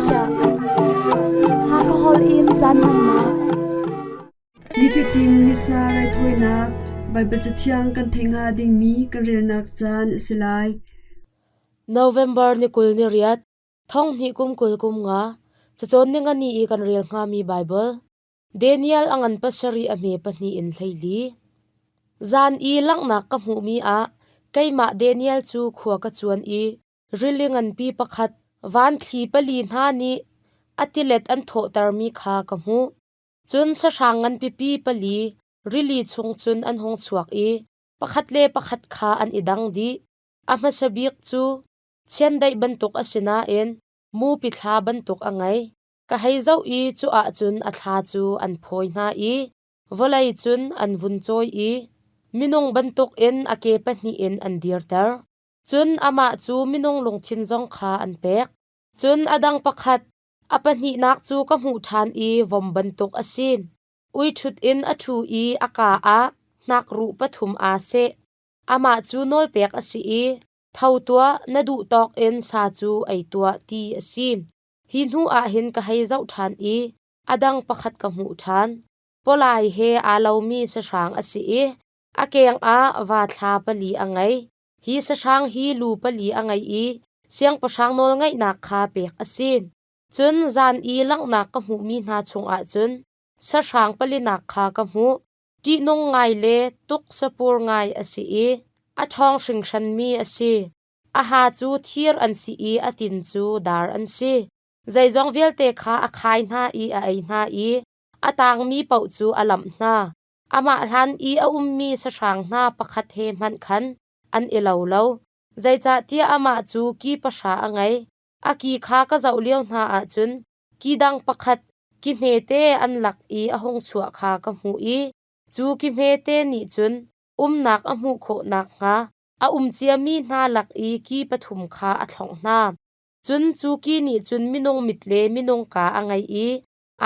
Malaysia. Hakha holh in caan hmannak. Nifatin Missa raithawinak Baibal Cathiang kan theih hnga dingmi kan relnak caan a si lai. November ni 28, thong hnih kum 20 kum nga, cacawn ningani i kan rel hngami Baibal. Daniel a ngan pasarih a hme pahnih in 14. Zan i langhnak ka hmuhmi ah keimah Daniel cu khua ka cuan i rili nganpi pakhat van thli pali hna nih a tilet an thawhtermi kha ka hmuh. Cun sahrang nganpipi pali rili chung cun an hung chuak i pakhat le pakhat kha an i dang dih. A hmasa bik cu chiandeih bantuk a si nain mupi thla bantuk a ngei. Ka hei zoh i cu ahcun a thla cu an phawi hna i vawlei cun an vun cawi i minung bantukin a ke pahnih in an dirter. Cun amah cu minung lungthin zong kha an pek. Cun a dang pakhat, a pahnihnak cu ka hmuh ṭhan i vom bantuk a si. Uithut in a ṭhu i a kaa ah hnakruh pathum aa seh. Amah cu nawlpek a si i, Tho tuah, na duh tawk in sa cu ei tuah, ti a si. Hi hnu ah hin ka hei zoh ṭhan i a dang pakhat ka hmuh ṭhan. Pawlai he aa lomi sahrang a si i a keng ah va thla pali a ngei. Hi sahrang hi lu pali a ngei i siangpahrang nawlngeihnak kha pek a si. Cun zan i langhnak ka hmuhmi hna chungah cun sahrang palinak kha ka hmuh. Ṭihnung ngai le tuksapur ngai a si i a ṭhawng hringhranmi a si. A ha cu thir an si i a tin cu dar an si. Zeizong vialte kha a khai hna i a ei hna i a tangmi paoh cu a lamh hna. Amah hlan i a ummi sahrang hna pakhat he hmanh khan an i lo lo. Zeicahtiah amah cu ki pahra a ngei. A ki kha ka zoh lio hna ahcun ki dang pakhat ki hmete an lak i a hung chuah kha ka hmuh i cu ki hmete nih cun umnak a hmuh khawh nakhnga a um ciami hna lak i ki pathum kha a thlongh hna. Cun cu ki nih cun minung mit le minung kaa a ngei i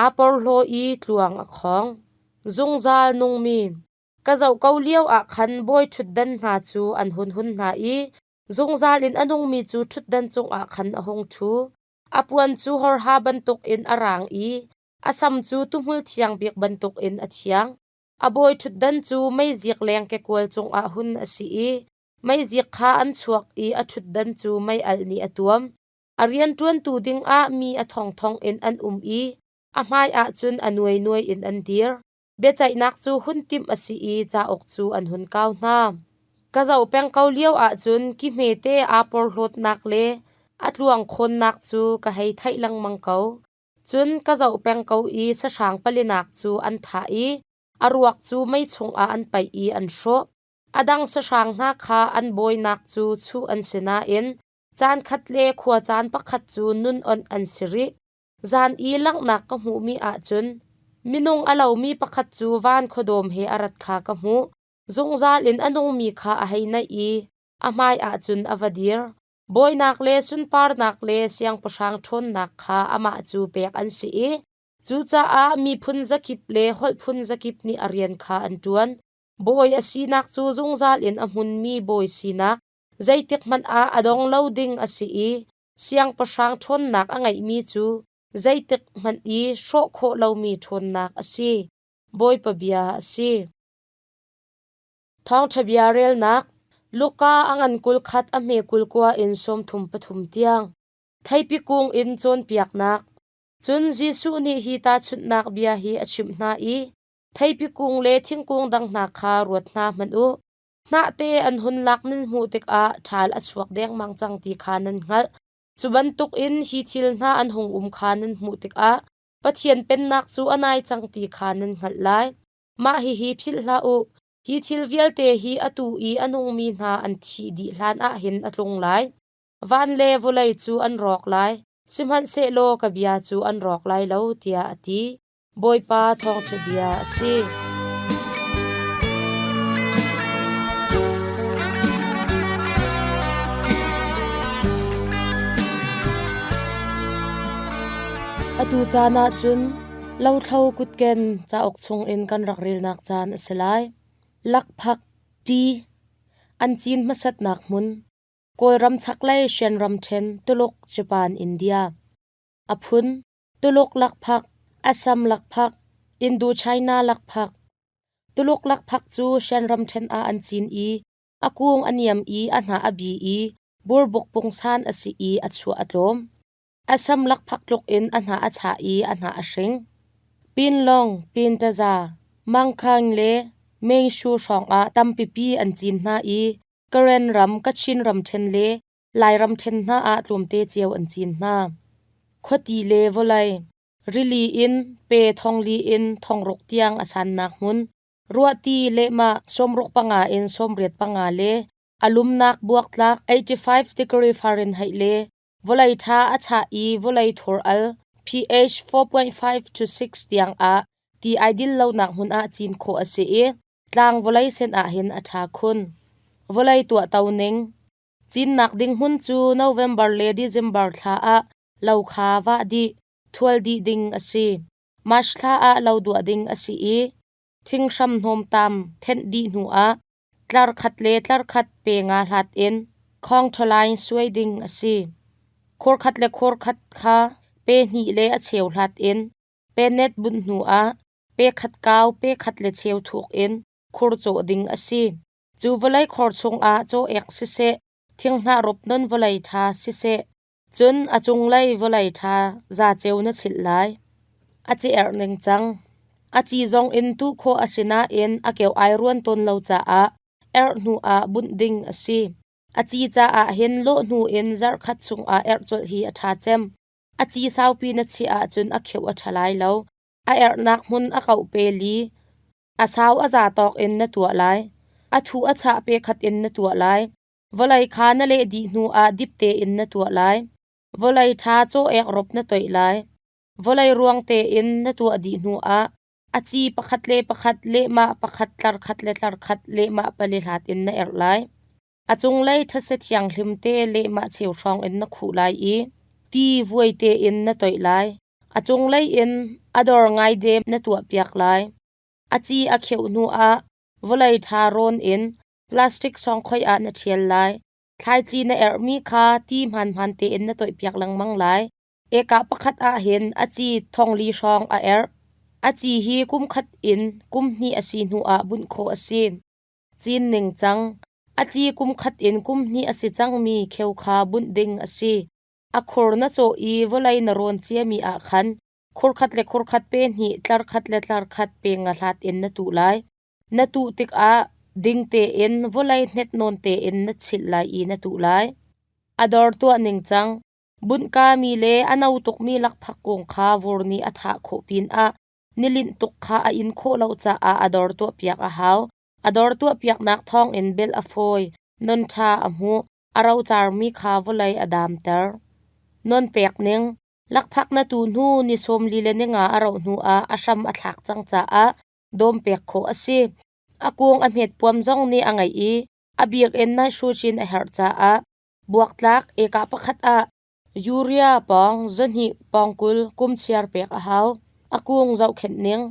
aa porhlaw i tluang a khawng. Zungzal nungmi ka zoh ko lio ah khan bawi ṭhutdan hna cu an hun hun hna i zungzal in a nungmi cu ṭhutdan cungah khan a hung ṭhu. A puan cu horha bantukin a rang i a sam cu tuhmul thiang bik bantukin a thiang. A bawi ṭhutdan cu meizik leng kekual cungah hun a si i meizik kha an chuak i a ṭhutdan cu meialh nih a tuam. A rianṭuantu dingah mi a thongthong in an um i a hmaiah cun a nuainuai in an dir. Biaceihnak cu hun timh a si i cauk cu an hun kau hna. Ka zoh peng ko lio ahcun ki hmete aa porhlawtnak le a tluang khawnnak cu ka hei theih lengmang ko. Cun ka zoh peng ko i sahrang palinak cu an thah i a ruak cu mei chungah an paih i an hrawh. A dang sahrang hna kha an bawinak cu chuh an si nain caan khat le khua caan pakhat cu nun onh an si rih. Zan i langhnak ka hmuhmi ahcun minung a lomi pakhat cu van khuadawm he a rat kha ka hmuh. Zungzal in a nungmi kha a hei naih i a hmaiah cun a va dir. Bawinak le sunparnak le siangpahrang ṭhawnnak kha amah cu pek an si i cucaah miphun zakip le holh phun zakip nih a rian kha an ṭuan. Bawi a sinak cu zungzal in a hmunmi bawi sinak, zeitikhmanh ah a dong lo ding a si i siangpahrang ṭhawnnak a ngeihmi cu zeitikhmanh i hrawh khawh lomi ṭhawnnak a si. Bawipa bia a si. Thawngṭha bia relnak Luka a ngan 21 a hme 29 in 33 tiang. Theipi kung in cawnpiaknak. Cun Jesuh nih hi tahchunhnak bia hi a chimh hna i, Theipi kung le thingkung dang hna kha ruat hna hmanh u. Hnahte an hun lak nan hmuh tikah ṭhal a chuak dengmang cang ti kha nan hngalh. Cu bantukin hi thil hna an hung um kha nan hmuh tikah Pathian Pennak cu a nai cang ti kha nan hngalh lai. Mah hihi philh hlah u: hi thil vialte hi atu i a nungmi hna an thih dih hlanah hin a tlung lai. Van le vawlei cu an rawk lai, sihmanhsehlaw ka bia cu an rawk lai lo, tiah a ti. Bawipa thawngṭha bia a si. Atu caan ah cun Lothlo kutken cauk chungin kan rak relnak caan a si lai. Lakphak, ṭi, an cin hmasatnak hmun, Kawlram chaklei Shan ramṭhen, Tuluk, Japan, India. A phun, Tuluk lakphak, Assam lakphak, Indochina lakphak. Tuluk lakphak cu Shan ramṭhen ah an cin i a kung a niam i a hnah a bi i burbuk pungsan a si i a chuah a tlawm. Assam lakphak tluk in a hnah a chah i a hnah a hring. Pinlong, Pintaza, Mangkhang le Mengshu hrawngah tampipi an cin hna i Karen ram, Kachin ramṭhen le Lairam ṭhen hna ah tlawmte cio an cin hna. Khuati le vawlei, rili in pe thongli in thongruk tiang a sannak hmun, ruahti lehmah 65 in 85 le a lumnak buaktlak 85 degree Fahrenheit le vawlei ṭha a chah i vawlei thur al pH 4.5 to 6 tiang ah ti ai dil lonak hmun ah cin khawh a si i tlang vawlei sen ah hin a ṭha khun. Vawlei tuahto ning. Cinnak ding hmun cu November le December thla ah lo kha vah dih, thual dih ding a si. March thla ah lo duah ding a si i thinghram hnawmtam thenh dih hnu ah tlar khat le tlar khat pe nga hlat in khawngṭhawlain suai ding a si. Khur khat le khur khat kha pe hnih le a cheu hlat in penet bunh hnu ah pe khat kau pe khat le cheu thuk in khur cawh ding a si. Cu vawlei khor chungah caw-ek siseh, thinghnah rup non vawlei ṭha siseh, cun a cunglei vawlei ṭha zaceu na chilh lai. A ci erh ning cang. A ci zong in tuh khawh a si nain a keu ai ruan tawn lo caah erh hnu ah bunh ding a si. A ci caah hin lawh hnu in zarh khat chungah erh colh hi a ṭha cem. A ci saupi na chiah ahcun a kheuh a ṭha lai lo. A erhnak hmun a kauh pe li. A sau a za tawk in na tuah lai. A thu a chah pe khat in na tuah lai. Vawlei kha na leh dih hnu ah dip tein na tuah lai. Vawlei ṭha caw-ek rop na toih lai. Vawlei ruang tein na tuah dih hnu ah a ci pakhat le pakhat lehmah pakhat tlar khat le tlar khat lehmah pali hlat in na erh lai. A cunglei thetse thianghlim te lehmah cheu hrawng in na khuh lai i ti vuai tein na toih lai. A cunglei in a dor ngai dem na tuahpiak lai. A ci a kheuh hnu ah vawlei ṭha rawn in plastic sawngkhoi ah na ṭhial lai. Thlaici na erhmi kha ti hmaanhmaan tein na toihpiak lengmang lai. Eka pakhat ah hin a ci thongli hrawng a erh. A ci hi kum khat in kum hnih a si hnu ah bunh khawh a si. Cin ningcang. A ci kum khat in kum hnih a si cangmi kheu kha bunh ding a si. A khur na cawh i vawlei na rawn ciami ah khan khur khat le khur khat pe hnih, tlar khat le tlar khat pe nga hlat in na tuh lai. Na tuh tikah ding tein vawlei hnet nawn tein na chilh lai i na tuh lai. A dor tuah ningcang. Bunhkami le a no tukmi lakphak kung kha vur nih a thah khawh pinah nilinh tuk kha a in khawh lo caah a dor tuahpiak a hau. A dor tuahpiaknak thawngin belh a fawi, non ṭha a hmuh, a rocarmi kha vawlei a damter. Non pek ning. Lakphak na tu hnu ni 40 le ni nga a rauh hnu ah a hram a thlak cang caah dawm pek khawh a si. A kung a hmet puam zong nih a ngeih i a bik in nitrogen a herh caah buaktlak eka pakhat ah urea pawng zahnih pawng 20 kum chiar pek a hau. A kung zohkhenh ning.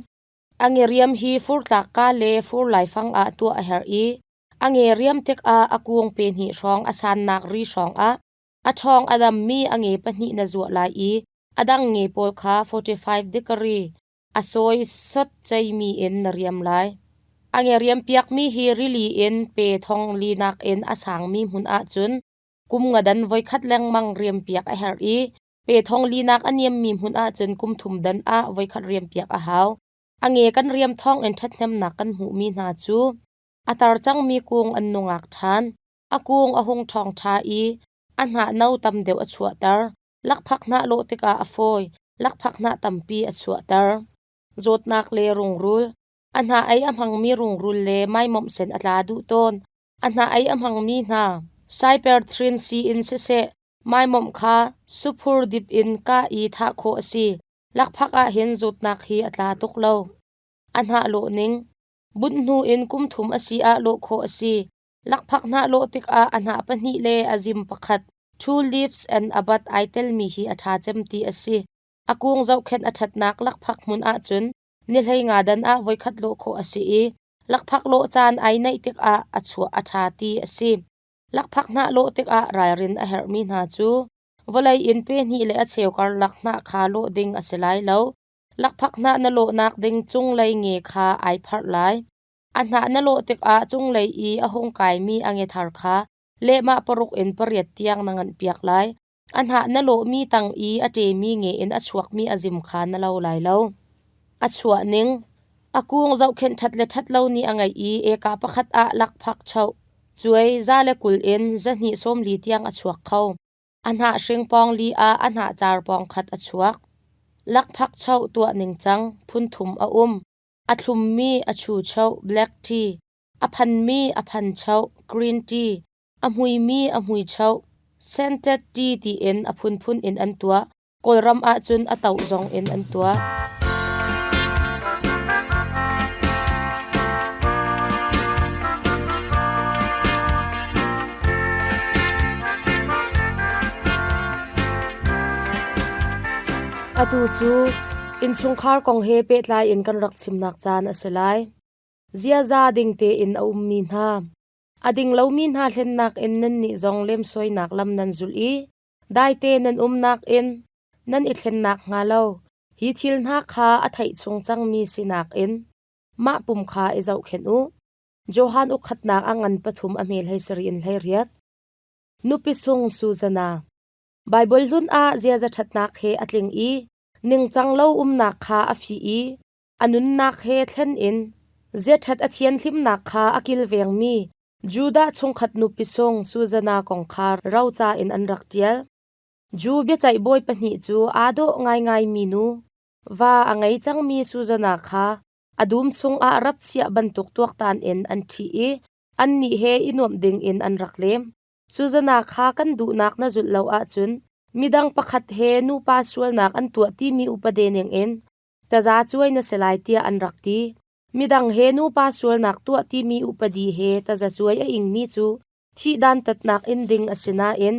A ngeriam hi furtlak ka le fur laifang ah tuah a herh i a ngeriam tikah a kung pe hnih hrawng a sannak ri hrawng ah a ṭhawng a dammi a nge pahnih na zuah lai i a dang nge pawl kha 45 degree a sawi sot ceimi in na riam lai. A nge riampiakmi hi rili in pe thong li nakin a sangmi hmun ahcun kum nga dan voikhat lengmang riampiak a herh i pe thong li nak a niammi hmun ahcun kum thum dan ah voikhat riampiak a hau. A nge kan riam thawng in ṭhathnemnak kan hmuhmi hna cu a tar cangmi kung an nungak ṭhan, a kung a hung ṭhawng ṭha i a hnah no tam deuh a chuahter. Lakphak hnah lawh tikah a fawi, lakphak hnah tampi a chuahter. Zawtnak le rungrul. A hnah ei a hmangmi rungrul le maimawmh sen a tla duh tawn. A hnah ei a hmangmi hna cyperthrin sii in siseh, maimawmh kha suphur dip in kah i thah khawh a si. Lakphak ah hin zawtnak hi a tla tuk lo. A hnah lawh ning. Bunh hnu in kum thum a si ah lawh khawh a si. Lakphak hnah lawh tikah a hnah pahnih le a zim pakhat, two leaves and a bud ai telmi hi a ṭha cem ti a si. A kung zohkhenh a ṭhatnak lakphak hmun ahcun ni 15 dan ah voikhat lawh khawh a si i lakphak lawh caan ai naih tikah a chuah a ṭha ti a si. Lakphak hnah lawh tikah ralrin a herhmi hna cu. Vawlei in pe hnih le a cheu karlak hnah kha lawh ding a si lai lo. Lakphak hnah na lawhnak ding cunglei nge kha ai pharh lai. A hnah na lawh tikah cunglei i a hung kaimi a nge thar kha lehmah paruk in pariat tiang na nganhpiak lai. A hnah na lawhmi tang i a ṭemi nge in a chuakmi a zim kha na lo lai lo. A chuah ning A kung zohkhenh ṭhat le ṭhat lo nih a ngeih i eka pakhat ah lakphak choh cuai 120 in 240 tiang a chuak kho. A hnah hring pawng li ah a hnah car pawng khat a chuak. Lakphak choh tuah ningcang phun thum a um. A thlummi a chu choh black tea, a phanmi a phan choh green tea, a hmuimi a hmui choh scented tea tiin a phunphun in an tuah. Kawlram ahcun a toh zong in an tuah. Atu cu innchungkhar kong he pehtlai in kan rak chimnak caan a si lai. Ziaza ding tein a ummi hna, a ding lomi hna hlennak in nannih zong lemsoinak lam nan zulh i daite nan umnak in nan i thlennak hnga lo hi thil hna kha a theih chung cangmi sinak in mah pum kha i zohkhenh u. Johan ukhatnak a ngan pathum a hmel hei sarih in hlei riat. Nupi sung Susanna Baibal hlun ah ziaza ṭhatnak he a tling i ningcang lo umnak kha a fih i a nunnak he thlen in ziaṭhat a thianhlimnak kha a kilvengmi Judah chungkhat nupi sung Susanna kong kha roca in an rak ṭial. Jew biaceih bawi pahnih cu aa dawh ngaingaimi nu, va a ngei cangmi Susanna kha a dum chungah rap chiah bantuk tuaktan in an ṭhih i annih he i nuamh dingin an rak lem. Susanna kha kan duhnak na zulh lo ahcun midang pakhat he nupa sualnak an tuah timi upade ningin taza cuai na si lai tiah an rak ti. Midang he nupa sualnak tuah timi upadi he tazacuai a ingmi cu thih dantatnak in ding a si nain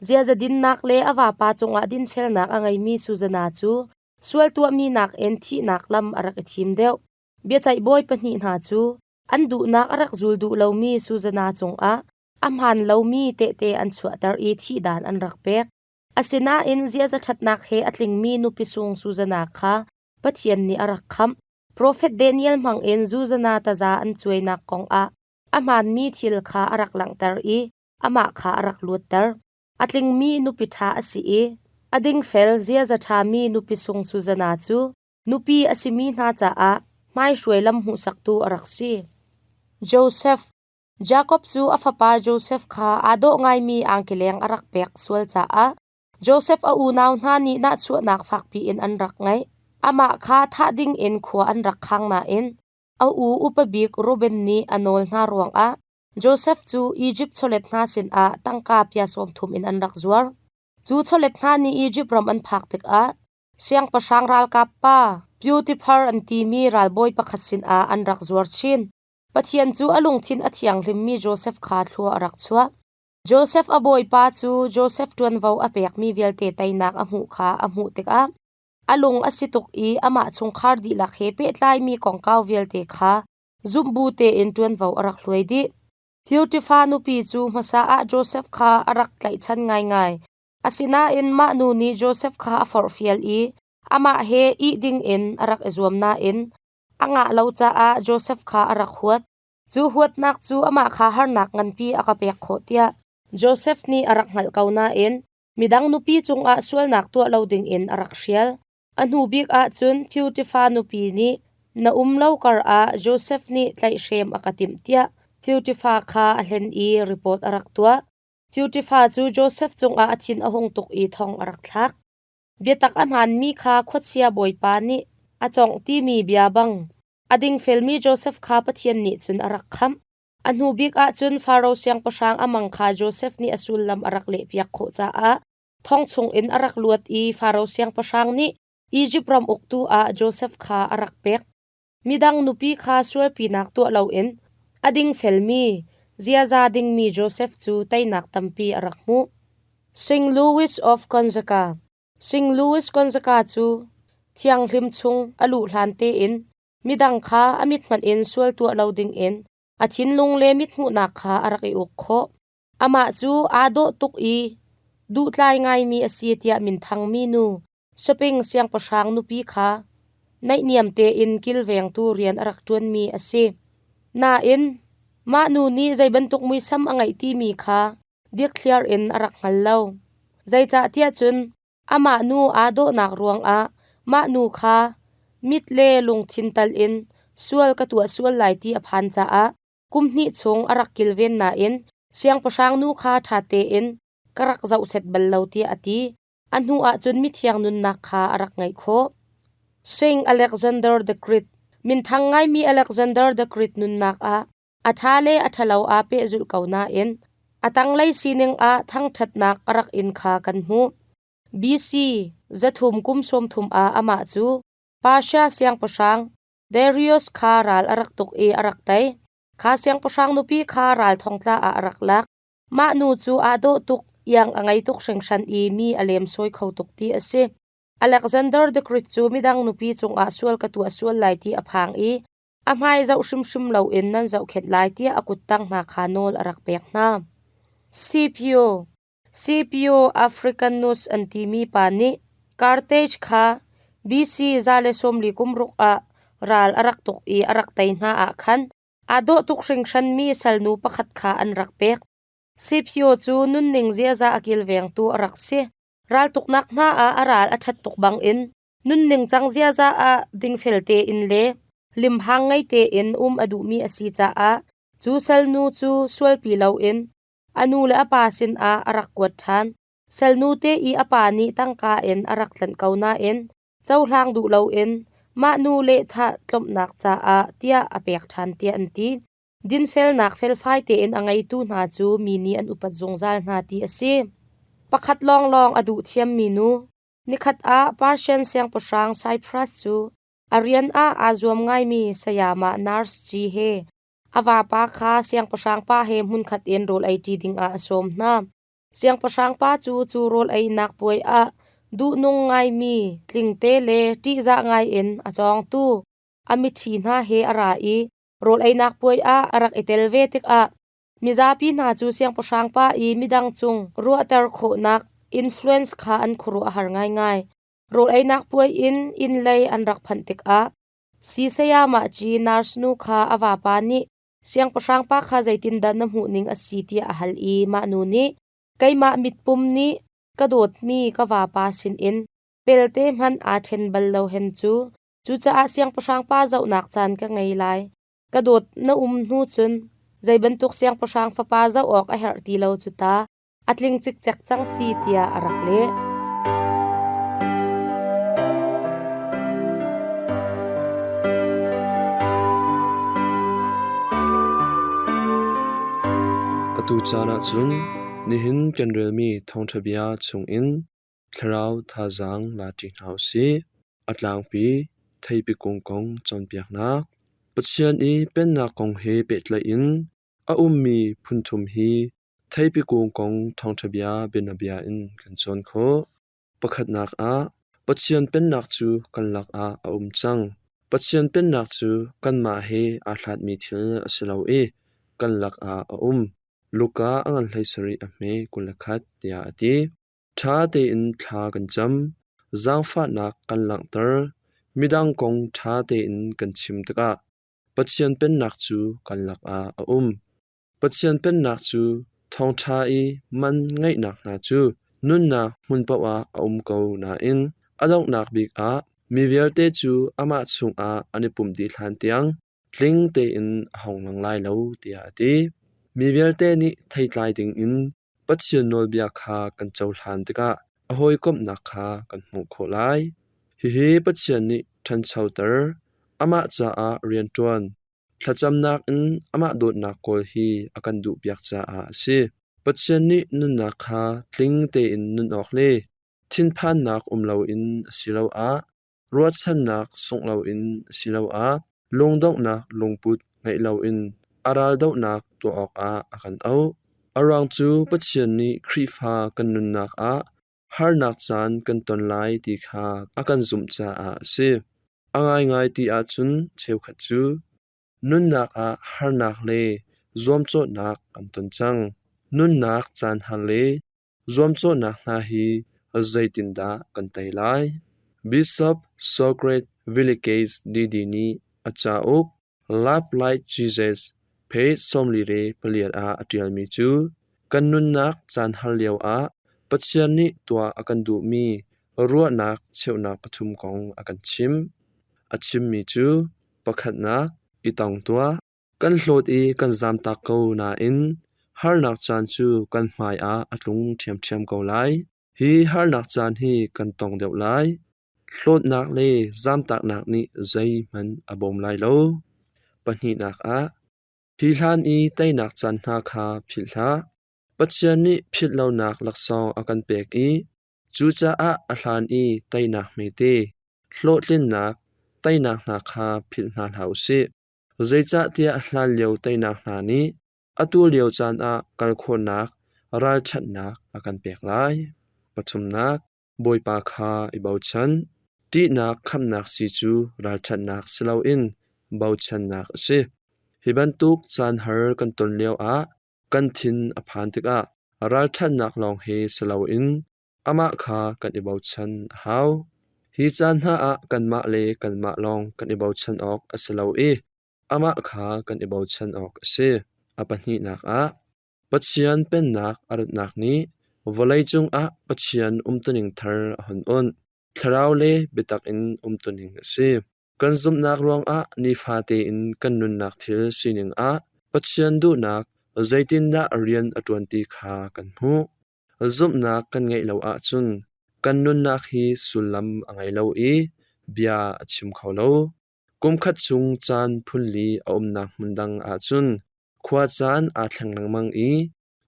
ziaza dinnak le a vapa cungah dinfelnak a ngeimi Susanna cu sual tuahmi nakin thihnak lam a rak i thim deuh. Biaceih bawi pahnih hna cu an duhnak a rak zul duh lomi Susanna cungah a hmaan lomi tehte an chuahter i thihdan an rak pek. Asinain ziaza ṭhatnak he a tlingmi nupi sung Susanna kha Pathian nih a rak khamh. Profet Daniel hmangin Zuzana taza an cuainak kongah a hmaanmi thil kha a rak langhter i amah kha a rak luatter. A tlingmi nupi ṭha a si i a dingfel ziaza ṭhami nupi sung Susanna cu nupi a simi hna caah hmaihruai lam hmuhsaktu a rak si. Joseph Jakob cu a fapa Joseph kha aa dawh ngaimi angkileng a rak pek sual caah Josef a unau hna nih nahchuahnak fakpi in an rak ngeih. Amah kha thah dingin khua an rak khang nain a u upa bik Reuben nih a nawl hna ruangah Josef cu Izipt chawlet hna sinah tangka pia sawm thum in an rak zuar. Cu chawlet hna nih Izipt ram an phak tikah siangpahrang ralkap pa Potiphar an timi ralbawi pakhat sinah an rak zuar chin. Pathian cu a lungthin a thianghlimmi Josef kha thlua a rak chuah. Josef a bawipa cu Josef ṭuanvo a pekmi vialte teinak a hmuh kha a hmuh tikah a lung a si tuk i amah chungkhar dihlak he pehtlaimi kongkau vialte kha zumhbu tein ṭuanvo a rak hluai dih. Potiphar nupi cu hmasa ah Josef kha a rak tlaihchan ngaingai. Asinain mah nu nih Josef kha a forhfial i amah he ih dingin a rak i zuam nain a ngah lo caah Josef kha a rak huat. Cu huatnak cu amah kha harnak nganpi a ka pek khawh tiah Josef nih a rak hngalh ko nain midang nupi cungah sualnak tuah lo dingin a rak hrial. A hnu bik ah cun Potiphar nupi nih na um lo karah Josef nih tlaihhrem a ka timh tiah Potiphar kha a hlen i report a rak tuah. Potiphar cu Josef cungah a thin a hung tuk i thong a rak thlak. Biatak a hmaanmi kha khuachia bawipa nih a cawngh timi bia bang A dingfelmi Josef kha Pathian nih cun a rak khamh. A hnu bik ah cun Faro siangpahrang a mang kha Josef nih a sullam a rak lehpiak khawh caah thong chungin a rak luat i Faro siangpahrang nih Izipt ram uktu ah Josef kha a rak pek. Midang nupi kha sualpinak tuah loin a dingfelmi, ziaza dingmi Josef cu teinak tampi a rak hmuh. St. Louis of Gonzaga St. Louis Gonzaga cu thianghlim chung a luh hlan tein midang kha a mithmanh in sual tuah lo dingin a thinlung le mithmuhnak kha a rak i uk khawh. Amah cu aa dawh tuk i Duhtlai ngaimi a si tiah minthangmi nu Spring siangpahrang nupi kha naihniam tein kilvengtu rian a rak ṭuanmi a si. Nain, mah nu nih zei bantuk muisam a ngeih timi kha dikthliar in a rak hngal lo. Zeicahtiah cun amah nu aa dawhnak ruangah mah nu kha mit le lungthin tal in sual ka tuah sual lai ti a phan caah kum hnih chung a rak kilven nain siangpahrang nu kha ṭha tein ka rak zohset bal lo tiah a ti. A hnu ahcun mithiang nunnak kha a rak ngeih khawh. Saint Alexander the Great Minthang ngaimi Alexander the Great nunnak ah a ṭha le a ṭhalo aa pehzulh ko nain a tanglei sining ah thangṭhatnak a rak in kha kan hmuh. BC 330 ah amah cu Persia siangpahrang Darius kha ral a rak tuk i a rak tei. Kha siangpahrang nupi kha ral thongtla ah a rak lak. Mah nu cu aa dawh tuk, iang a ngei tuk hringhran i mi a lemsawi kho tuk ti a si. Alexander the Great cu midang nupi cungah sual ka tuah sual lai ti a phang i a hmai zoh hrimhrim loin nan zohkhenh lai tiah a kuttang hna kha nawl a rak pek hna. Scipio Scipio Africanus an timi pa nih Carthage kha BC 146 ah ral a rak tuk i a rak tei hna ah khan Aa dawh tuk hringhranmi salnu pakhat kha an rak pek. Scipio cu nunning ziaza a kilvengtu a rak si. Raltuknak hna ah a ral a ṭhat tuk bangin nunning cang ziaza ah dingfel tein le limhang ngei tein um a duhmi a si caah cu salnu cu sualpi loin a nu le a pa sinah a rak kuat ṭhan. Salnu te i a pa nih tangka in a rak tlanh ko nain cohlang duh loin mah nu lehthah tlawmhnak caah tiah a pek ṭhan tiah an ti. Dinfelnak felfai tein a ngeitu hna cu mi nih an upat zungzal hna ti a si. Pakhat lawnglawng a duh thiammi nu. Nikhat ah Persian siangpahrang Cyprus cu a rian ah aa zuam ngaimi sayamah nurse G he a vapa kha siangpahrang pa he hmunkhat in rawl eiṭi dingah a sawm hna. Siangpahrang pa cu cu rawl einak puai ah duhnung ngaimi tlingte le ṭihzah ngaiin a cawngtu a miṭhi hna he a ra i rawl einak puai ah a rak i tel ve tikah mizapi hna cu siangpahrang pa i midang cung ruahter khawhnak influence kha an khuaruah a har ngaingai. Rawl einak puai in inn lei an rak phanh tikah si sayamah ci nurse nu kha a vapa nih Siangpahrang pa kha zeitindah na hmuhning a si tiah a hal i mah nu nih, Keimah mitpum nih ka dawtmi ka vapa sinin pelte hmanh aa ṭhen bal lo hen cu. Cucaah siangpahrang pa zohnak caan ka ngei lai. Ka dawt na um hnu cun zei bantuk siangpahrang fapa zoh awk a herh ti lo cu ta. A tling cikcek cang si tiah a rak leh. Atu caan ahcun nihin kan relmi thawngṭha bia chungin thlarau thazaang la ṭi hna u sih. A tlangpi theipi kung kong cawnpiaknak Pathian i Pennak kong he pehtlaih in a ummi phunthum hi Theipi kung kong thawngṭha bia bianabia in kan cawn khawh. Pakhatnak ah, Pathian Pennak cu kan lakah a um cang. Pathian Pennak cu kanmah he aa hlatmi thil a si lo i kan lakah a um. Luka a ngan 17 a hme 21 tiah a ti. Ṭha tein thla kan cam, zaangfahnak kan langhter, midang kong ṭha tein kan chim tikah Pathian Pennak cu kan lakah a um. Pathian Pennak cu thawngṭha i man ngeihnak hna cu nunnak hmun paoh ah a um ko nain a donghnak bik ah mi vialte cu amah chungah an i pumh dih hlan tiang tling tein a hung lang lai lo tiah a ti. Mi vialte nih theitlai dingin Pathian nawlbia kha kan cohlan tikah a hawikomhnak kha kan hmuh khawh lai. Hihi Pathian nih ṭhanchoter, amah caah rianṭuan, Thlacamnak in amah dawtnak kawl hi a kan duhpiak caah a si. Pathian nih nunnak kha tling tein nun awk le thinphannak um loin asiloah ruahchannak sungh loin asiloah lungdonghnak lungput ngeih loin a raldohnak tuah awkah a kan auh. A ruang cu Pathian nih Khrihfa kan nunnak ah harnak caan kan ton lai ti kha a kan zumh caah a si. A ngaingai ti ahcun cheukhat cu nunnak ah harnak le zuamcawhnak kan ton cang. Nunnak caan har le Zuamcawhnak hna hi zeitindah kan tei lai? Bishop Socrates Villiquez DD nih a cauk Love Like Jesus page 48 ah a ṭialmi cu kan nunnak caan har lioah Pathian nih tuah a kan duhmi ruahnak cheuhnak pathum kong a kan chimh. A chimmi cu pakhatnak, i tong tuah. Kan hlawt i kan zamtak ko nain harnak caan cu kan hmaiah a tlung ṭhiamṭhiam ko lai. Hi harnak caan hi kan tong deuh lai. Hlawtnak le zamtaknak nih zeihmanh a bawm lai lo. Pahnihnak ah, hi hlan i teinak caan hna kha philh hlah. Pathian nih philh lonak laksawng a kan pek i cucaah a hlan i teinak hmete, hlawhtlinnak, teinak hna kha philh hna hlah u sih. Zeicahtiah hlanlio teinak hna nih atu lio caan ah kal khawhnak ralṭhatnak a kan pek lai. Pathumnak, Bawipa kha i bochan. Ṭihnak khamnak sii cu ralṭhatnak si loin bochannak a si. Hi bantuk caan har kan ton lioah kan thin a phan tikah ralṭhatnak lawng he si loin amah kha kan i bochan a hau. Hi caan hna ah kanmah le kanmah lawng kan i bochan awk a si lo i amah kha kan i bochan awk a si. A pahnihnak ah, Pathian Pennak a ratnak nih vawleicung ah Pathian umtuning thar a hun onh. Thlarau le biatak in umtuning a si. Kan zumhnak ruangah nifate in kan nunnak thil sining ah Pathian duhnak zeitindah rian a ṭuan ti kha kan hmuh. Zumhnak kan ngeih lo ahcun kan nunnak hi sullam a ngei lo i bia a chim kho lo. Kumkhat chung caan phunli a umnak hmun dang ahcun khuacaan aa thleng lengmang i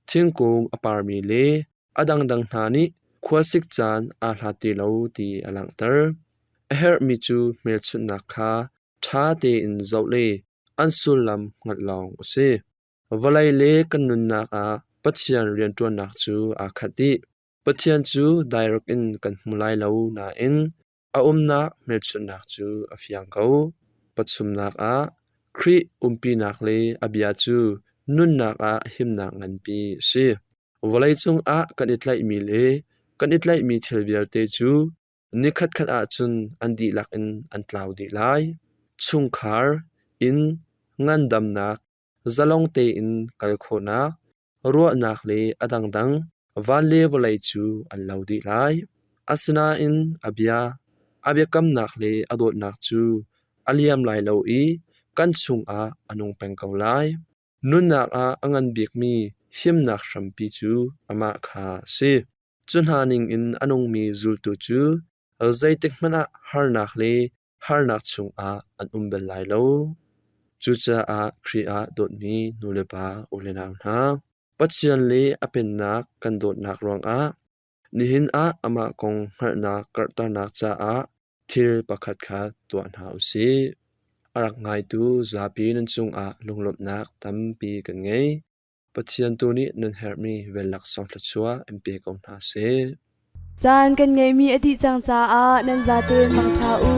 thingkung a parmi le a dangdang hna nih khuasik caan aa hlat ti lo ti a langhter. A herhmi cu hmelchunhnak kha ṭha tein zoh le an sullam hngalh lawng a si. Vawlei le kan nunnak ah Pathian rianṭuannak cu aa khat dih. Pathian cu direct in kan hmu lai lo nain a umnak hmelchunhnak cu a fiang ko. Pathumnak ah, Khrih umpinak le a bia cu nunnak ah himnak nganpi a si. Vawleicung ah kan i tlaihmi le kan i tlaihmi thil vialte cu nikhatkhat ahcun an dihlak in an tlau dih lai. Chungkhar, inn, ngandamnak, zalong tein kal khawhnak, ruahnak le a dangdang van le vawlei cu an lo dih lai. Asinain a bia, a biakamnak le a dawtnak cu a liam lai lo i kan chungah a nung peng ko lai. Nunnak ah a ngan bikmi himnak hrampi cu amah kha a si. Cu hna ningin a nungmi zultu cu zeitikhmanh ah harnak le harnak chungah an um bal lai lo. Cucaah Khrih ah dawtmi nulepa ulenau hna, Pathian le a Pennak kan dawtnak ruangah nihin ah amah kong hngalhnak karhternak caah thil pakhatkhat tuah hna u sih. A rak ngaitu zapi nan cungah lunglawmhnak tampi kan ngei. Pathian tu nih nan herhmi vel laksawng thluachuah in pe ko hna seh. Caan kan ngeihmi a dih cang caah nan zatein mangṭha u.